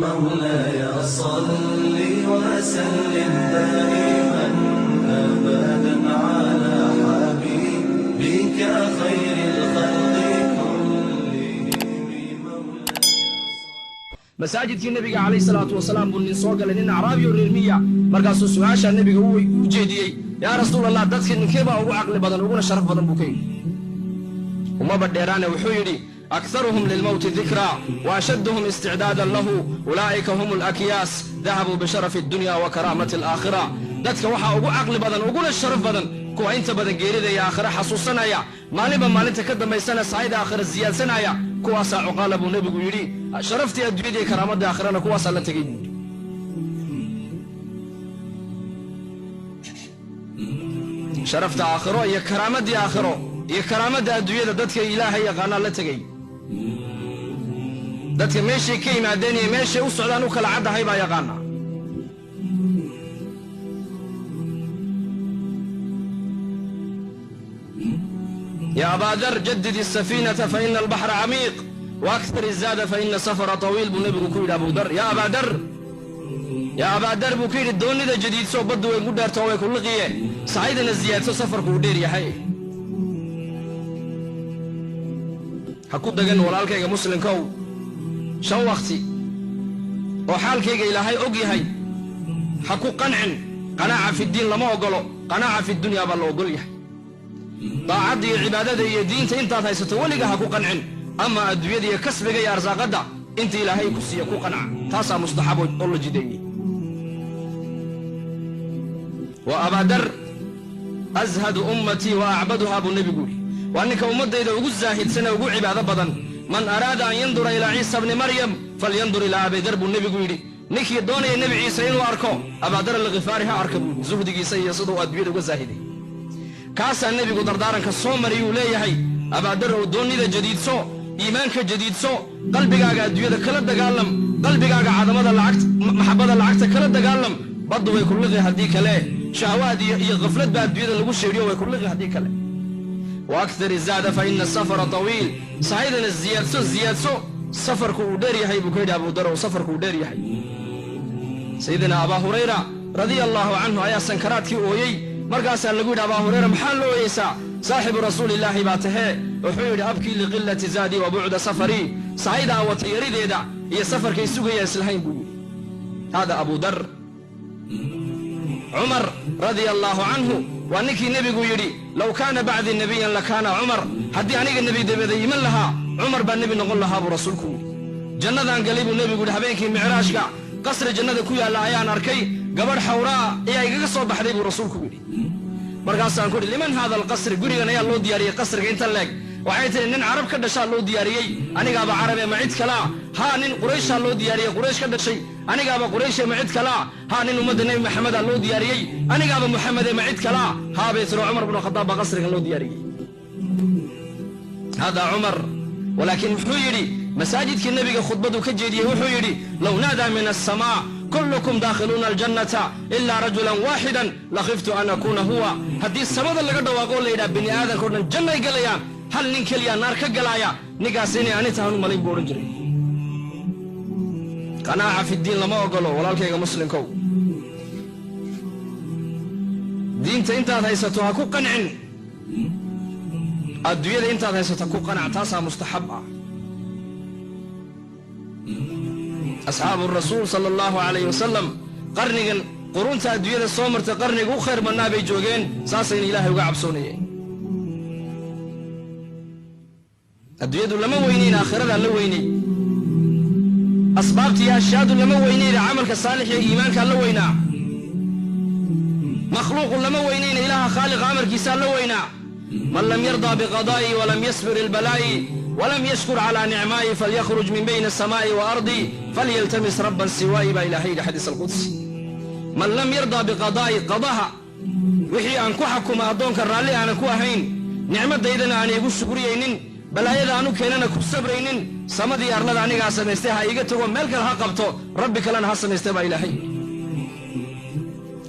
مولاي صل وسلم دائما أبدا على حبيبك خير الخلق كلهم. Masaajidkii Nabiga calayhi salaatu wasalaam buu nin soo galay, nin acraabi oo reer miya. Markaasuu su-aashaa Nebiga u jeediyey: "Yaa Rasuul Allah, dadka ninkee baa ugu caqli badan, uguna sharaf badan?" buu ka yidhi. Umaba dheeraane, wuxuu yidhi: "أكثرهم للموت ذكرا وأشدهم استعدادا له أولئك هم الأكياس ذهبوا بشرف الدنيا وكرامة الآخرة." Dadka waxaa ugu caqli badan, uguna sharaf badan kuwa inta badan geerida iyo aakhire xasuusanaya, maalinba maalinta ka dambaysana sahayda aakhire siyaadsanaya. Kuwaasaa cuqaala, buu Nebigu yidhi. Sharaftii adduunyada iyo karaamadda aakhirana kuwaasaa la tegey, buu yidhi. Sharafta aakhiro iyo karaamadii aakhiro iyo karaamadda adduunyada dadka Ilaahay yaqaanaa la tegey. Dadka meeshay ka yimaadeen iyo meeshay u socdaan u kala caddahay baa yaqaana. يا أبا ذر، جدد السفينة فإن البحر عميق وأكثر الزاد فإن السفر طويل، buu Nebigu ku yidhi Abu Dar. يا أبا ذر، يا أبا ذر, buu ku yidhi, doonida jadiidso, baddu way ku dheerto, way ku liqiye, sahaydana ziyaadso, safarku uu dheer yahay. Ha ku dagan, walaalkayga muslimkow, shan wakti oo xaalkayga Ilaahay og yahay ha ku qancin. قناعة في الدين lama ogolo, قناعة في الدنيا baa la ogol yahay. Daacadda iyo cibaadada iyo diinta intaad haysato weliga ha ku qancin, ama adduunyada iyo kasbiga iyo arsaaqadda inta Ilaahay ku siiya ku qanca. Taasaa mustaxab oo la jideeyey. Wa Abaadar أزهد أمتي وأعبدها, buu Nebigu yidhi. Waa ninka ummaddayda ugu zaahidsan ee ugu cibaado badan. "من أراد أن ينظر إلى عيسى بن مريم فلينظر إلى أبي ذر," buu Nebigu yidhi. Ninkii doonaya Nebi Ciise inuu arko, Abaadar Alkhifaari ha arka, buu yidhi. Zuhdigiisa iyo siduu adduunyada uga zaahiday kaasaa Nebigu dardaaranka soo mariyuu leeyahay: "Abaadar ow, doonnida jadiidso, iimaanka jadiidso, qalbigaaga adduunyada kala dagaalam, qalbigaaga cadamada lacagta, maxabada lacagta kala dagaalam. Baddu way ku liqi haddii kale. Shahawaad iyo khaflad baa adduunyada lagu sheedhiyo, way ku liqi haddii kale. وأكثر الزاد فإن السفر طويل." Sahaydana ziyaadso, ziyaadso, safarku uu dheer yahay, buu ka yidhi Abu Dar ow, safarku uu dheer yahay. Sayidina Abaa Hurayra radia Allahu canhu ayaa sankaraadkii ooyey. Markaasaa lagu yidhi: "Abaa Hurayra, maxaa loo ooyeysaa? Saaxibu Rasuulillaahi baa tahee." Wuxuu yidhi: "أبكي لقلة زادي وبعد سفري." Sahayda aan wata yarideeda iyo safarkay sugaya islahayn, buu yidhi. Hada Abu Dar. Cumar radia Allaahu canhu waa ninkii Nebigu yidhi: "لو كان بعدي نبيا لكان عمر." Haddii aniga nebi dabada iman lahaa, Cumar baa nebi noqon lahaa, buu Rasuulku yidhi. "Jannadaan galay," buu Nebigu yidhi, "habeenkii micraashka. Qasri jannada ku yaalla ayaan arkay. Gabadh xawraa ayaa igaga soo baxday," buu Rasuulku yidhi. "Markaasaan ku idhi: لمن هذا القصر? Gurigan ayaa loo diyaariyey, qasriga inta leeg?" Waxay tihi: "Nin Carab ka dhashaa loo diyaariyey." "Anigaaba Carabe, ma cid kalaa?" "Haa, nin Qurayshaa loo diyaariyey, Quraysh ka dhashay." "Anigaaba Qurayshe, ma cid kalaa?" "Haa, nin ummadda Nebi Maxamedaa loo diyaariyey." "Anigaaba Muxamede, ma cid kalaa?" "Haa," bay tiri, "Cumar bnu Khadaab baa qasrigan loo diyaariyey." Hada Cumar. Walaakiin muxuu yidhi masaajidkii Nebiga khudbadu ka jeediyey? Wuxuu yidhi: "لو نادى من السماء كلكم داخلون الجنة إلا رجلا واحدا لخفت أن أكون هو." Haddii samada laga dhawaaqo, la yidhaha bini aadamka o dhan jannay galayaan, hal nin keliya naar ka galaaya, ninkaas inay ani tahan u malayn, buu odhan jiray. قناعة في الدين lama ogolo, walaalkayga muslimkow. Diinta intaad haysato ha ku qancin, adduunyada intaad haysato ku qanac. Taasaa mustaxab ah. Asxaabu Rasuul sala Allahu calayh wasalam, qarnigan qurunta adduunyada soo martay qarniga u khayr badnaa bay joogeen. Saasayna Ilaahay uga cabsoonayeen. Adduunyadu lama weynayn, aakhiradaa la weynay. Asbaabta iyo ashyaadu lama weynayna, camalka saalix iyo iimaankaa la weynaa. Makhluuqu lama weynayna, Ilaaha khaaliqa amarkiisaa la weynaa. "من لم يرض بقضائي ولم يصبر لبلائي ولم يشكر على نعمائي فليخرج من بين سمائي وأرضي فليلتمس ربا سواي," baa Ilahay yidhi, xadiis alqudsi. "من لم يرض بقضائي," qadaha wixii aan ku xakuma addoonka raalli aanan ku ahayn, nicmadaydana aan iigu shukriyaynin, balaayada aanu keenana ku sabraynin, samadii arlada anigaa samaystay, ha iiga tago, meel kale ha qabto, rabbi kalena ha samaystay, baa Ilaahay yidhi.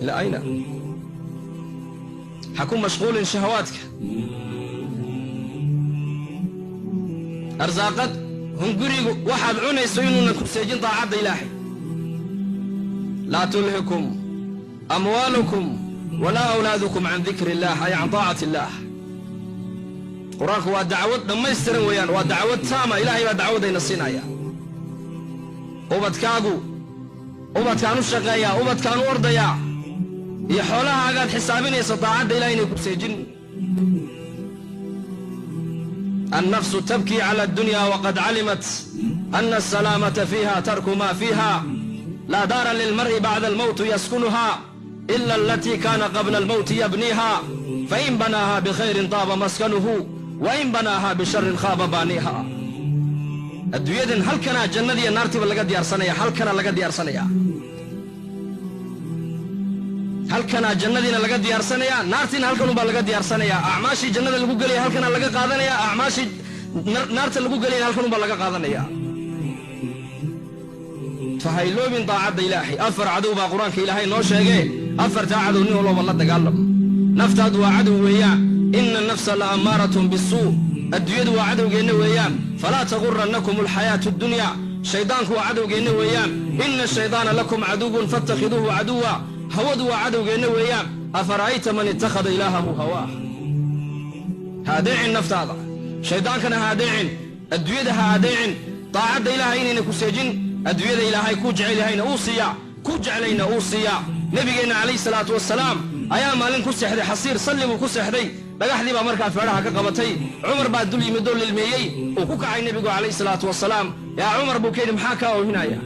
Ilaa ayna? Ha ku mashquulin shahawaadka, arsaaqad, hungurigu waxaad cunayso inuunan ku seejin daacadda Ilaahay. Laa tulhikum amwaalukum walaa awlaadukum can dikri illah, ay can taacati illaah. Qur-aanku waa dacwad dhammaystiran weeyaan, waa dacwad taama. Ilaahay baa dacwadayna siinaya. Ubadkaagu, ubadkaan u shaqeeyaa, ubadkaan u ordayaa iyo xoolahaagaad xisaabinaysa daacadda ilahay inay ku seejin. Annafsu tabkii cala addunya waqad calimat ana asalaamata fiiha tarku ma fiiha. Laa daara lilmar'i bacda almowti yaskunuha ila alatii kaana qabla almowti yabniiha, fain banaaha bikhayrin taaba maskanuhu, wain banaaha bisharin khaaba baaniiha. Adduunyadan halkanaa jannadiiyo naartiiba laga diyaarsanaya, halkanaa laga diyaarsanaya, halkanaa jannadiina laga diyaarsanaya, naartiina halkanunbaa laga diyaarsanaya. Acmaashii jannada lagu gelaya halkanaa laga qaadanaya, acmaashii naarta lagu gelayana halkanunbaa laga qaadanaya. Fahayloobin daacadda Ilaahay. Afar cadow baa Qur-aanka Ilaahay noo sheegee, afartaa cadow nin walooba la dagaalam. Naftaadu waa cadow weeyaan, ina annafsa la ammaaratun bisuu. Adduunyadu waa cadowgeenna weeyaan, falaa tagurannakum alxayaatu addunya. Shayddaanku waa cadowgeenna weeyaan, ina ashaydaana lakum caduwun fatakhiduuhu caduwa. Hawadu waa cadowgeenna weeyaan, afara'ayta man ittakhada ilaahahu hawaah. Ha adeecin naftaada, shayddaankana ha adeecin, adduunyada ha adeecin. Daacadda Ilaahay inayna ku seejin. Adduunyada Ilaahay kuu jecel yahayna uu siiyaa, ku jeclayna uu siiyaa. Nebigeenna calayhi salaatu wasalaam ayaa maalin ku seexday xasiir, salli buu ku seexday. Dhagaxdii baa markaa feedhaha ka qabatay. Cumar baa dul yimid oo lilmeeyey. Uu ku kacay nebigu calayhi salaatu wasalaam. Yaa Cumar, buu ka yidhi, maxaa kaa oohinaya?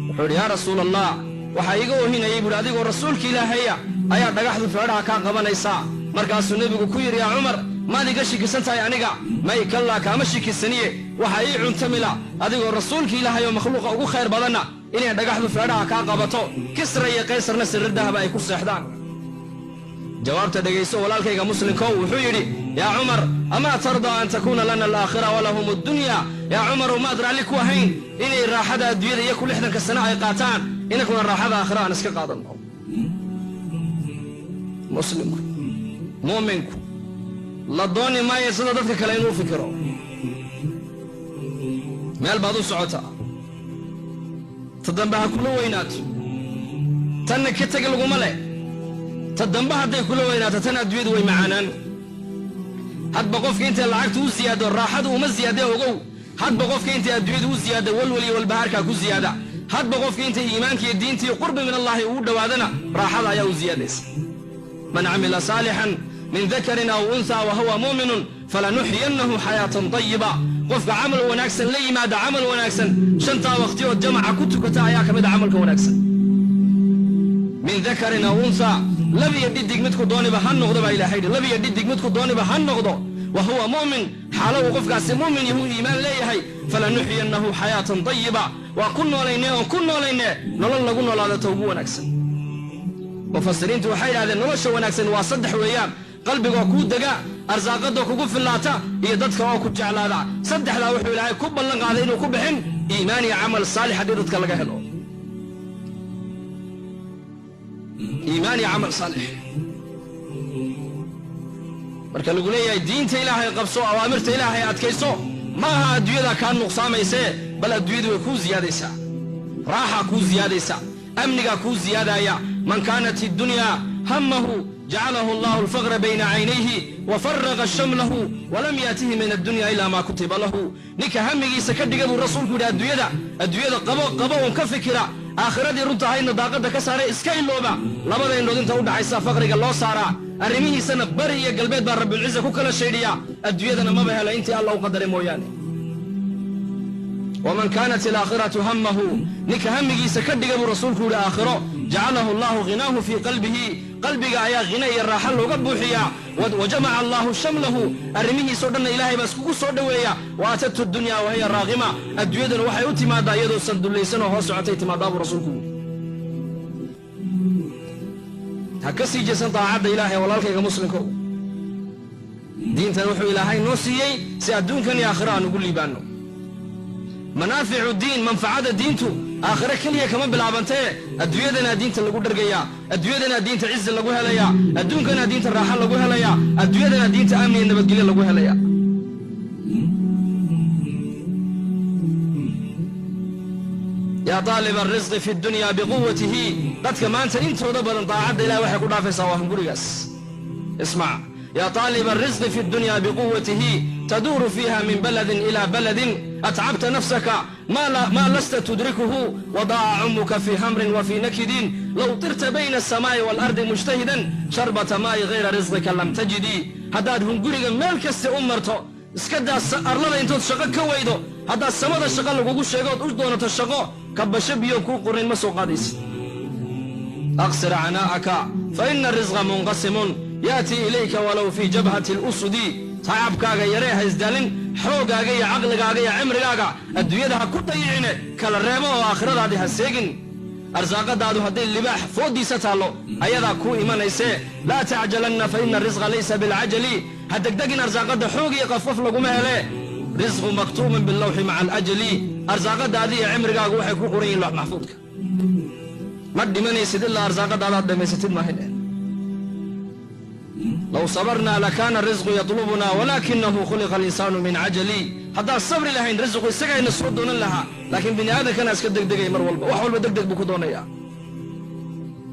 Wuxuu yidhi, yaa Rasuul Allah, waxaa iiga oohinayay, buuhi, adigoo rasuulka Ilaahaya ayaa dhagaxdu feedhaha kaa qabanaysaa. Markaasuu nebigu ku yidhi, yaa Cumar, maad iga shikisan tahay aniga? May, kallaa, kaama shikisaniye. Waxaa ii cuntamila adigoo rasuulka Ilaahay oo makhluuqa ugu khayr badanna inay dhagaxdu feedhaha kaa qabato, Kisra iyo Qaysarna sirrir dahaba ay ku seexdaan. Jawaabta dhegayso, walaalkayga muslimkow. Wuxuu yidhi, yaa Cumar, amaa tardaa an takuuna lana alaakhira walahum addunya? Yaa Cumarow, maad raalli ku ahayn inay raaxada adduunyada iyo ku 60-ka sano ay qaataan, inankuna raaxada aakhira aan iska qaadanno? Muslimku, mu'minku, la dooni maayo sida dadka kale inuu fikiro. Meel baad u socotaa, ta dambe ha kula weynaato, tanna ka tegi laguma leh. Ta dambe hadday kula weynaato, tan adduunyadu way macaanaan. Hadba qofka intay lacagtu u siyaado, raaxadu uma siyaadee, ogow. Hadba qofka intay adduunyadu u siyaada, walwal iyo walbahaarkaa ku siyaada. Hadba qofka intay iimaanka iyo diinta iyo qurbi min Allahi ugu dhowaadana, raaxada ayaa u siyaadaysa. Man camila saalixan min dakarin aw unhaa wa huwa mu'minun falanuxyiyannahu xayaatan tayiba. Qofka camal wanaagsan la yimaada, camal wanaagsan, shantaa waqti ood jamaca ku tukata ayaa ka mid a camalka wanaagsan. Min dakarin aw unhaa, lab iyo dhidig midku dooniba ha noqdo, baa Ilahay yidhi. Lab iyo dhidig midku dooniba ha noqdo, wa huwa mu'min, xaalo uu qofkaasi mu'min yahu, iimaan leeyahay, falanuxyiyannahu xayaatan tayiba, waa ku noolayne oon ku noolayne nolol lagu noolaadato ugu wanaagsan. Mufasiriintu waxay yidhahdeen, nolosha wanaagsan waa saddex weeyaan: qalbigoo kuu dega, arsaaqadoo kugu fillaata, iyo dadka oo ku jeclaada. Saddexdaa wuxuu Ilaahay ku ballan qaaday inuu ku bixin iimaan iyo camal saalix haddii dadka laga helo iimaan iyo camal saalix. Marka lagu leeyahay diinta Ilaahay qabso, awaamirta Ilaahay adkayso, ma aha adduunyada kaa nuqsaamaysee, bal adduunyadu way kuu siyaadaysaa, raaxaa kuu siyaadaysa, amnigaa kuu siyaadaya. Man kaanat iddunya hamahu jacalahu allahu alfaqra bayna caynayhi wa faraqa shamlahu walam yaatihi min addunya ila ma kutiba lahu. Ninka hamigiisa ka dhiga, buu rasuulku yidhi, adduunyada, adduunyada qabo qabo uun ka fikira, aakhiradii runta ahaydna daaqadda ka saaray, iska ilooba, labada indhood inta u dhaxaysa faqriga loo saaraa, arrimihiisana bari iyo galbeed baa Rabbilciza ku kala shaydhiyaa, adduunyadana maba hela intii Alla u qadaray mooyaane. Waman kaanat alaakhiratu hamahu, ninka hamigiisa ka dhiga, buu rasuulku yidhi, aakhiro, jacalahu allahu ghinaahu fii qalbihi, qalbiga ayaa khina iyo raaxa looga buuxiyaa, wa jamaca allahu shamlahu, arrimihiisao dhanna Ilaahay baa iskugu soo dhoweeya, wa atathu dunya wahiya raaqima, adduunyaduna waxay u timaadaa iyadoo sandullaysan oo hoos socotay timaadaa, buu rasuulku yidhi. Ha ka sii jeesan daacadda Ilaahay, walaalkayga muslimkow. Diintan wuxuu Ilaahay noo siiyey si adduunkan iyo aakhiro aan ugu liibaanno. Manaaficu diin, manfacada diintu aakhiro keliya kama bilaabantee, adduunyadanaa diinta lagu dhargayaa, adduunyadanaa diinta cizi lagu helayaa, adduunkanaa diinta raaxo lagu helayaa, adduunyadanaa diinta amni iyo nabadgelyo lagu helayaa. Yaa taaliba alrisqi fi dunya biquwatihi. Dadka maanta intooda badan daacadda Ilahay waxay ku dhaafaysaa waa hungurigaas. Ismac: yaa taaliba alrisqi fi dunya biquwatihi, taduuru fiiha min baladin ila baladin, atcabta nafsaka maa lasta tudrikuhu, wadaaca cumuka fii hamrin wa fii nakidin, low tirta bayna asamaa'i waalardi mujtahidan, sharbata maa'i hayra risqika lam tajidii. Haddaad hunguriga meel kasta u marto, iska daa arlada intood shaqo ka weydo, haddaad samada shaqo lagugu sheegood u doonato shaqo, kabasho biyo kuu qorin ma soo qaadaysid. Aqsir canaa'aka fa ina risqa munqasimun, yaatii ilayka walow fii jabhati lusudi. Tacabkaaga yaree, ha isdaalin. Xooggaaga iyo caqligaaga iyo cimrigaaga adduunyada ha ku dayicine, kala reebo oo aakhiradaadii ha seegin. Arsaaqadaadu hadday libaax fooddiisa taallo, ayadaa kuu imanaysee. Laa tacjalanna fa ina risqa laysa bilcajali. Ha degdegin, arsaaqadda xoog iyo qafqaf laguma hele. Risqu maktuubun billawxi maca alajali. Arsaaqadaadii iyo cimrigaagu waxay ku qoran yihin loox maxfuudka. Ma dhimanaysid ilaa arsaaqadaadaad dhammaysatid maahayn. Low sabarnaa lakaana risqu yatlubuna, walaakinahu khuliqa alinsaanu min cajali. Haddaan sabri lahayn, risqu isagayna soo doonan lahaa, laakiin bini aadamkana iska degdegay mar walba, wax walba degdeg buu ku doonayaa.